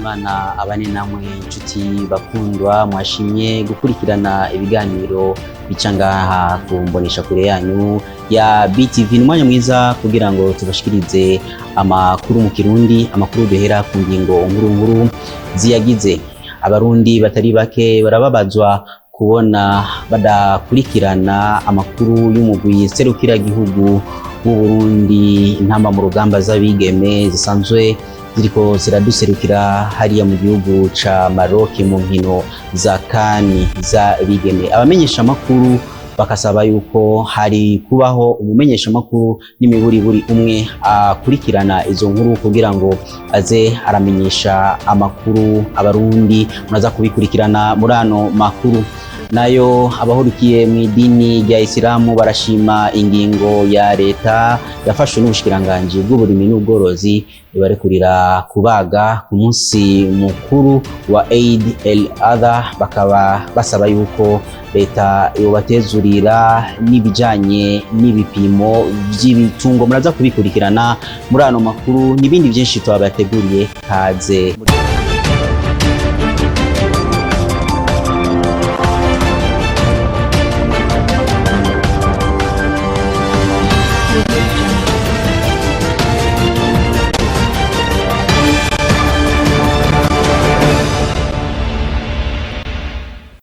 Y'Imana abane namwe, inshuti bakundwa mwashimye gukurikirana ibiganiro bica ngaha ku mbonesha kure yanyu ya BTV. Ni umwanya mwiza kugira ngo tubashikirize amakuru mu Kirundi, amakuru duhera ku ngingo nkuru nkuru ziyagize. Abarundi batari bake barababazwa kubona badakurikirana amakuru y'umugwi serukiragihugu w'Uburundi, intamba mu rugamba z'abigeme zisanzwe ziriko ziraduserukira hariya mu gihugu ca Maroc mu nkino za CAN z'abigeme. Abamenyesha makuru bakasaba yuko hari kubaho umumenyesha makuru n'imiburiburi umwe akurikirana izo nkuru kugira ngo aze aramenyesha amakuru Abarundi. Muraza kubikurikirana muri ano makuru. Nayo abahurikiye mu idini rya Isilamu barashima ingingo ya leta yafashwe n'ubushikiranganji bw'uburimyi n'ubworozi ibarekurira kubaga ku munsi mukuru wa Eid el Adha, bakaba basaba yuko leta yobatezurira n'ibijanye n'ibipimo vy'ibitungo. Muraza kubikurikirana muri ano makuru n'ibindi byinshi twabateguriye. Kaze.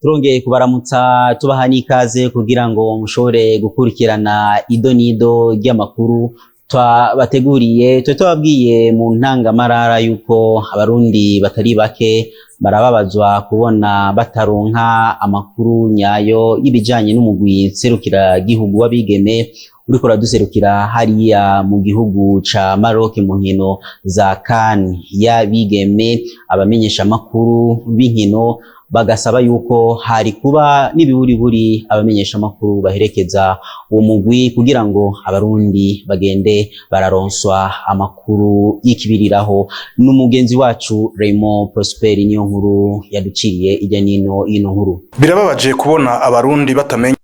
Turongeye kubaramutsa, tubaha n'ikaze kugira ngo mushobore gukurikirana ido n'ido ry'amakuru twabateguriye. Twe tubabwiye mu ntangamarara yuko Abarundi batari bake barababazwa kubona bataronka amakuru nyayo y'ibijanye n'umugwi nserukiragihugu w'abigeme uriko uraduserukira hariya mu gihugu ca Maroc mu nkino za CAN y'abigeme. Abamenyesha amakuru b'inkino bagasaba yuko hari kuba n'ibiburiburi abamenyesha amakuru baherekeza uwo mugwi kugira ngo Abarundi bagende bararonswa amakuru y'ikibiriraho. N'umugenzi wacu Raymond Prosper niyo nkuru yaduciriye ijya nino y'ino nkuru. Birababaje kubona Abarundi batamenya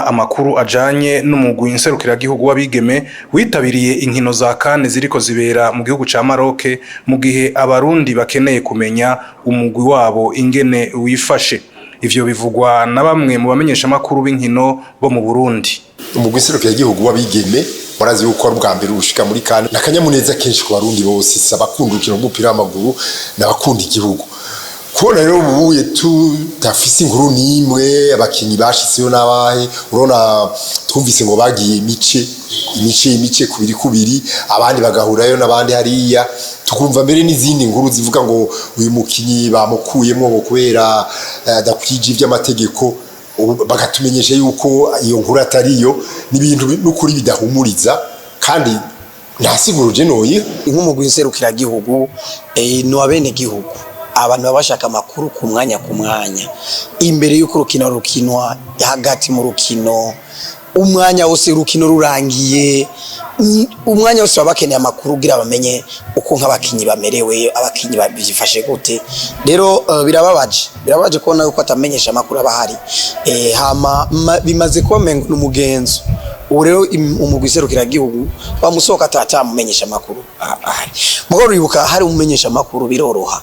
amakuru ajanye n'umugwi nserukiragihugu w'abigeme witabiriye inkino za CAN ziriko zibera mu gihugu ca Maroc, mu gihe Abarundi bakeneye kumenya umugwi wabo ingene wifashe. Ivyo bivugwa na bamwe mu bamenyesha makuru b'inkino bo mu Burundi. Umugwi nserukiragihugu w'abigeme, murazi yuko ari ubwa mbere ushika muri CAN, n'akanyamuneza kenshi ku Barundi bose, si abakunda urukino rw'umupira w'amaguru n'abakunda igihugu. Kubona rero ubuye tudafise inkuru n'imwe, abakinyi bashitseyo n'abahe? Urabona, twumvise ngo bagiye imice imice imice, kubiri kubiri, abandi bagahurayo n'abandi hariya. Tukumva mbere n'izindi nkuru zivuga ngo uyu mukinyi bamukuyemwo ngo kubera adakwije ivy'amategeko, bakatumenyesha yuko iyo nkuru atariyo. Ni ibintu n'ukuri bidahumuriza kandi nta siguro je noyiha. Nk'umugwi nserukiragihugu ni uwabenegihugu. Abantu baba bashaka amakuru ku mwanya ku mwanya, imbere y'uko urukino rukinwa, hagati mu rukino, umwanya wose urukino rurangiye, umwanya wose baba bakeneye amakuru kugira bamenye uko nk'abakinyi bamerewe, abakinyi babyifashe gute. Rero birababaje, birababaje kubona yuko atamenyesha amakuru aba ahari. Hama bimaze kuba mengo n'umugenzo. Ubu rero umugwi serukiragihugu wamusohoka atamumenyesha amakuru ahari. Mugabo uribuka hari umumenyesha amakuru biroroha,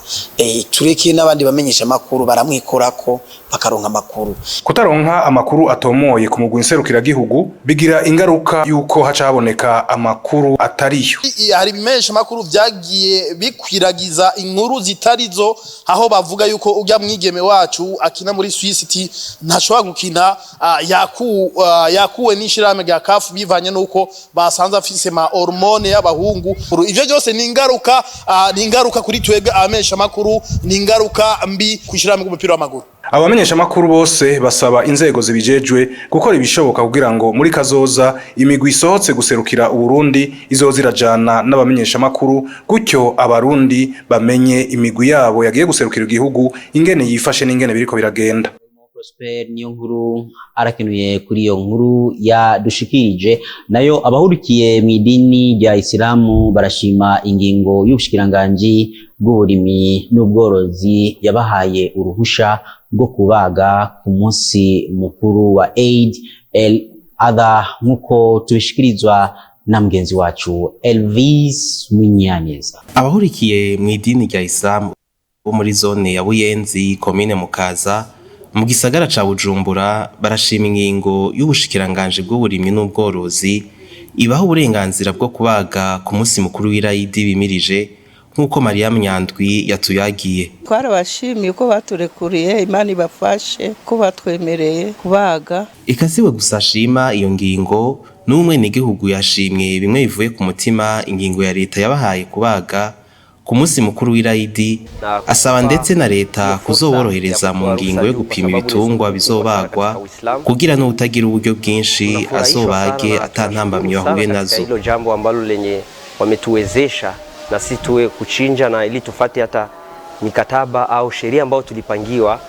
tureke n'abandi bamenyesha amakuru baramwikorako bakaronka amakuru. Kutaronka amakuru atomoye ku mugwi nserukiragihugu bigira ingaruka yuko haca haboneka amakuru atariyo. Hari ibimenyesha makuru vyagiye bikwiragiza inkuru zitarizo, aho bavuga yuko urya mwigeme wacu akina muri Swiss ti ntashobora gukina, yakuwe n'ishirahamwe rya CAF bivanye nuko basanze afise ma hormone y'abahungu. Ivyo byose ni ingaruka, ni ingaruka kuri twebwe abamenyesha makuru, ni ingaruka mbi kw'ishirahamwe ry'umupira w'amaguru. Abamenyesha makuru bose basaba inzego zibijejwe gukora ibishoboka kugira ngo muri kazoza imigwi isohotse guserukira Uburundi izoza irajana n'abamenyesha makuru, gutyo Abarundi bamenye imigwi yabo yagiye guserukira igihugu ingene yifashe n'ingene biriko biragenda. Prosper niyo nkuru arakenuye kuri iyo nkuru yadushikirije. Nayo abahurikiye mu idini rya Isilamu barashima ingingo y'ubushikiranganji bw'uburimyi n'ubworozi yabahaye uruhusha rwo kubaga ku munsi mukuru wa Eid el Adha, nk'uko tubishikirizwa na mugenzi wacu Elvis Munyaneza. Abahurikiye mu idini rya Isilamu Bo muri zone ya Buyenzi, komine Mukaza, mu gisagara ca Bujumbura, barashima ingingo y'ubushikiranganji bw'uburimyi n'ubworozi ibaha uburenganzira bwo kubaga ku munsi mukuru w'irayidi bimirije, nk'uko Mariam Nyandwi yatuyagiye. Twarabashimiye ko baturekuriye, Imana ibafashe ko batwemereye kubaga. Eka siwe gusa ashima iyo ngingo, n'umwenegihugu yashimye bimwe bivuye ku mutima ingingo ya leta yabahaye kubaga ku munsi mukuru w'irayidi, asaba ndetse na leta kuzoborohereza mu ngingo yo gupima ibitungwa bizobagwa, kugira n'uwutagira uburyo bwinshi azobage ata ntambamyi bahuye nazo. Hilo jambo ambalo lenye wametuwezesha na sisi tuwe kuchinja na ili tufate hata mikataba au sheria ambayo tulipangiwa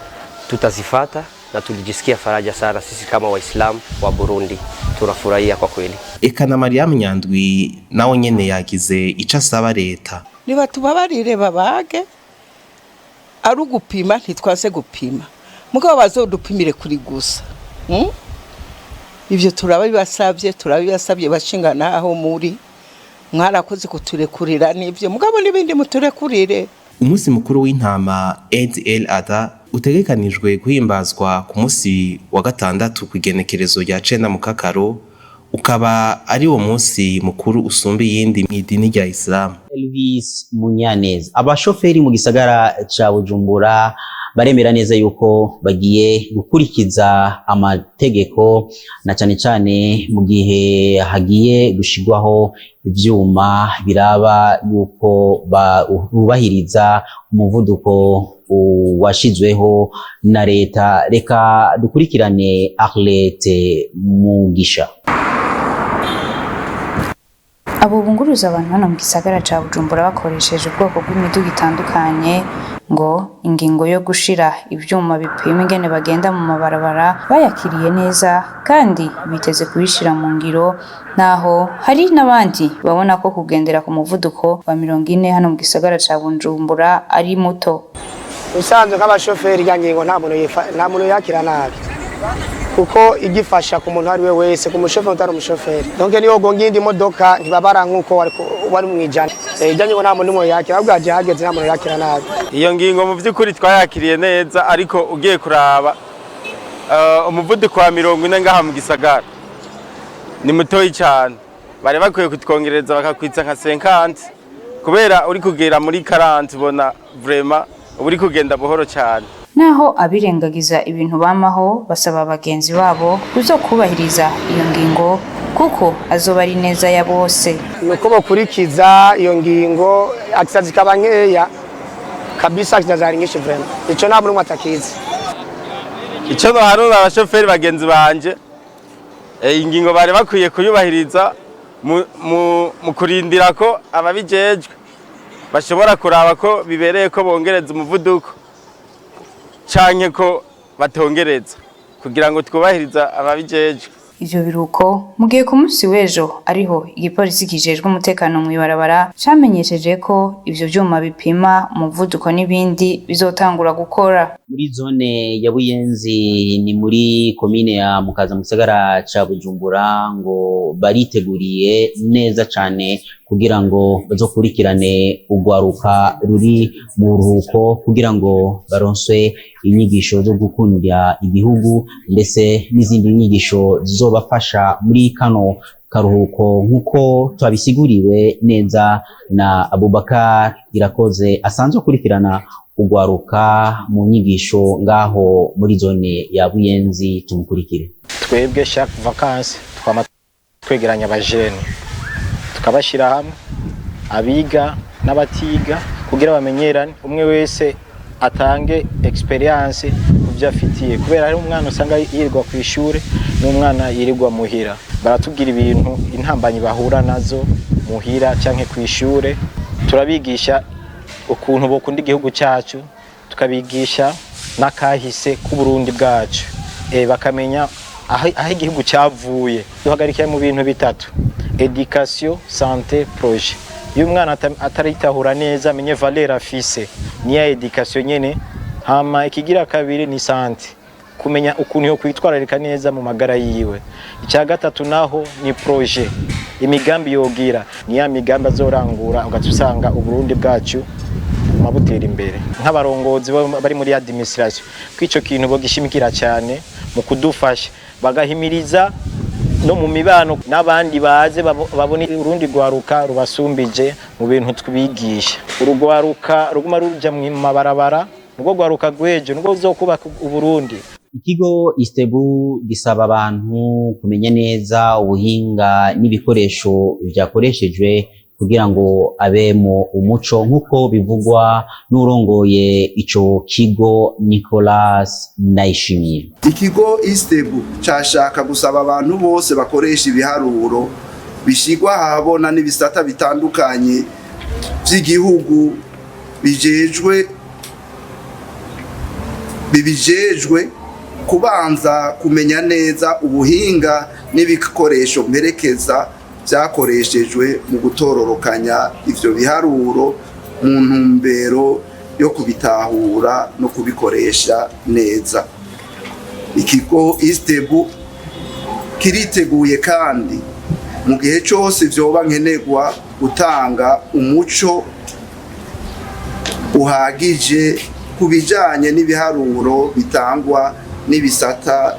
tutazifata, na tulijisikia faraja sana sisi kama Waislamu wa Burundi, tunafurahia kwa kweli. Eka na Mariam Nyandwi nawe nyene yagize ico asaba leta. Nibatubabarire babage, ari ugupima ntitwase gupima, mugabo bazodupimire kuri gusa. Ivyo turabibasavye, turabibasavye bashingana aho muri, mwarakoze kuturekurira n'ivyo, mugabo n'ibindi muturekurire. Umunsi mukuru w'intama Eid el Adha utegekanijwe guhimbazwa ku munsi wa gatandatu kw'igenekerezo rya 9 Mukakaro, ukaba ari wo munsi mukuru usumba iyindi mw'idini rya Islam. Elvis Munyaneza, abashoferi mu gisagara ca Bujumbura baremera neza yuko bagiye gukurikiza amategeko, na cane cane mu gihe hagiye gushigwaho ivyuma biraba yuko bubahiriza umuvuduko washizweho na leta. Reka dukurikirane Arlette Mugisha. Abo bunguruza abantu hano mu gisagara ca Bujumbura bakoresheje ubwoko bw'imiduga itandukanye, ngo ingingo yo gushira ivyuma bipima ingene bagenda mu mabarabara bayakiriye neza kandi biteze kuyishira mu ngiro, naho hari n'abandi babona ko kugendera ku muvuduko wa 40 hano mu gisagara ca Bujumbura ari muto. Usanzwe nk'abashoferi, irya ngingo nta muntu yakira nabi, kuko igifasha ku muntu ari we wese, ku mushoferi utari umushoferi. Donc niyo ugonga iyindi modoka ntibabara nk'uko wari mu 100. Irya ngingo nta muntu n'umwe yakira, ahubwo hagiye hageze nta muntu yakira nabi. Iyo ngingo mu by'ukuri twayakiriye neza, ariko ugiye kuraba umuvuduko wa 40 ngaha mu gisagara ni mutoyi cyane. Bari bakwiye kutwongereza bakakwitsa nka 50, kubera uri kugera muri 40 ubona vraiment uba uri kugenda buhoro cyane. Naho abirengagiza ibintu bamaho basaba bagenzi babo kuzokubahiriza iyo ngingo, kuko azoba ari neza ya bose. Ni uko bakurikiza iyo ngingo, accident zikaba nkeya kabisa, accident zari nyinshi vraiment, ico nta muntu atakizi. Icyo nohanura abashoferi bagenzi banje, ingingo bari bakwiye kuyubahiriza mu kurindira ko ababijejwe bashobora kuraba ko bibereye ko bongereza umuvuduko canke ko batongereza, kugira ngo twubahiriza ababijejwe. Ivyo biruko mu gihe ku munsi w'ejo ariho igipolisi kijejwe umutekano mw'ibarabara camenyesheje ko ivyo vyuma bipima umuvuduko n'ibindi bizotangura gukora. Muri zone ya Buyenzi, ni muri komine ya Mukaza mu gisagara ca Bujumbura, ngo bariteguriye neza cane kugira ngo bazokurikirane urwaruka ruri mu buruhuko, kugira ngo baronswe inyigisho zo gukunda igihugu ndetse n'izindi nyigisho zizobafasha muri kano karuhuko, nk'uko twabisiguriwe neza na Abubakar Irakoze asanzwe akurikirana urwaruka mu nyigisho ngaho muri zone ya Buyenzi. Tumukurikire. Twebwe chaque vacances twama twegeranya abajene, tukabashyira hamwe, abiga n'abatiga, kugira bamenyerane, umwe wese atange expérience ku byo afitiye, kubera hari umwana usanga yirirwa ku ishuri n'umwana yirirwa muhira. Baratubwira ibintu, intambanyi bahura nazo muhira canke ku ishure. Turabigisha ukuntu bokunda igihugu cyacu, tukabigisha n'akahise k'Uburundi bwacu, bakamenya aho igihugu cyavuye. Duhagarikira mu bintu bitatu: éducation, santé, projet. Iyo umwana ataritahura neza, amenye valeur afise, niya éducation nyene. Hama ikigira kabiri ni santé, kumenya ukuntu yo kwitwararika neza mu magara yiwe. Icya gatatu naho ni projet, imigambi yogira, niya migambi azorangura, ugaca usanga Uburundi bwacu buguma butera imbere. Nk'abarongozi bari muri administration, ko ico kintu bogishimikira cyane mu kudufasha, bagahimiriza no mu mibano n'abandi baze babone urundi rwaruka rubasumbije mu bintu twibigisha. Urugwaruka ruguma ruja mu mabarabara nubwo rwaruka rw'ejo nubwo ruzokubaka Uburundi. Ikigo Istebu gisaba abantu kumenya neza ubuhinga n'ibikoresho vyakoreshejwe kugira ngo abemo umuco, nk'uko bivugwa n'urongoye ico kigo, Nicolas Ndayishimiye. Ikigo Istebu cashaka gusaba abantu bose bakoresha ibiharuro bishigwa ahabona n'ibisata bitandukanye vy'igihugu bijejwe bibijejwe kubanza kumenya neza ubuhinga n'ibikoresho mperekeza byakoreshejwe mu gutororokanya ivyo biharuro mu ntumbero yo kubitahura no kubikoresha neza. Ikigo Istebu kiriteguye kandi mu gihe cyose vyoba nkenerwa gutanga umuco uhagije ku bijanye n'ibiharuro bitangwa n'ibisata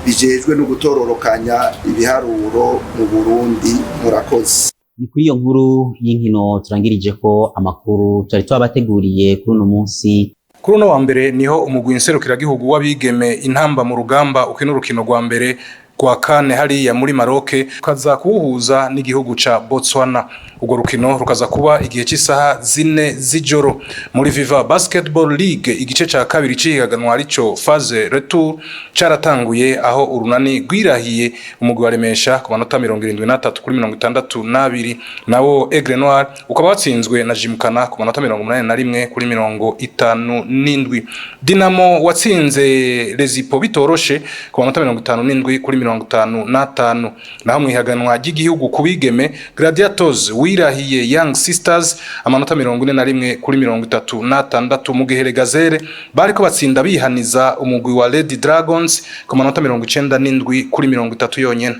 bijejwe no gutororokanya ibiharuro mu Burundi. Murakoze. Ni kuri iyo nkuru y'inkino turangirije ko amakuru twari twabateguriye kuri uno munsi. Kuri uno wa mbere niho umugwi nserukiragihugu w'abigeme Intamba mu Rugamba ukina urukino rwa mbere rwa kane hariya muri Maroc, ukaza kuwuhuza n'igihugu ca Botswana. Urwo rukino rukaza kuba igihe cy'isaha 4 z'ijoro. Muri Viva Basketball League, igice ca kabiri c'ihiganwa, arico phase retour, caratanguye, aho Urunani rwirahiye umugwi wa Remesha ku manota 73 kuri 62, nawo Aigle Noir ukaba watsinzwe na Jimkana ku manota 81 kuri 57. Dinamo watsinze Rezipo bitoroshe ku manota 57 kuri 55. Naho mwihaganwa ry'igihugu ku bigeme, Gladiators wirahiye Young Sisters amanota 41 kuri 36, mu gihe Gazelle bariko batsinda bihaniza umugwi wa Lady Dragons ku manota 97 kuri 30 yonyene.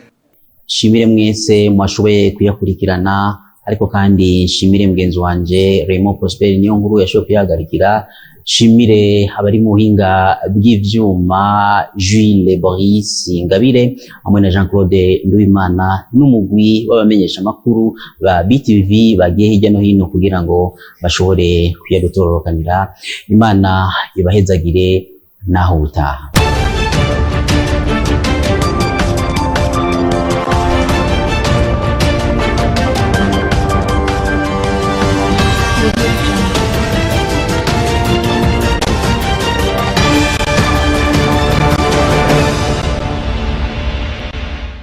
Nshimire mwese mwashoboye kuyakurikirana, ariko kandi nshimire mugenzi wanje Raymond Prosper niyo nkuru yashoboye kuyahagarikira. Nshimire abari mu buhinga bw'ivyuma, Jules Boris Ngabire hamwe na Jean Claude Nduwimana, n'umugwi w'abamenyesha makuru ba BTV bagiye hirya no hino kugira ngo bashobore kuyadutororokanira. Imana ibahezagire, naho utaha.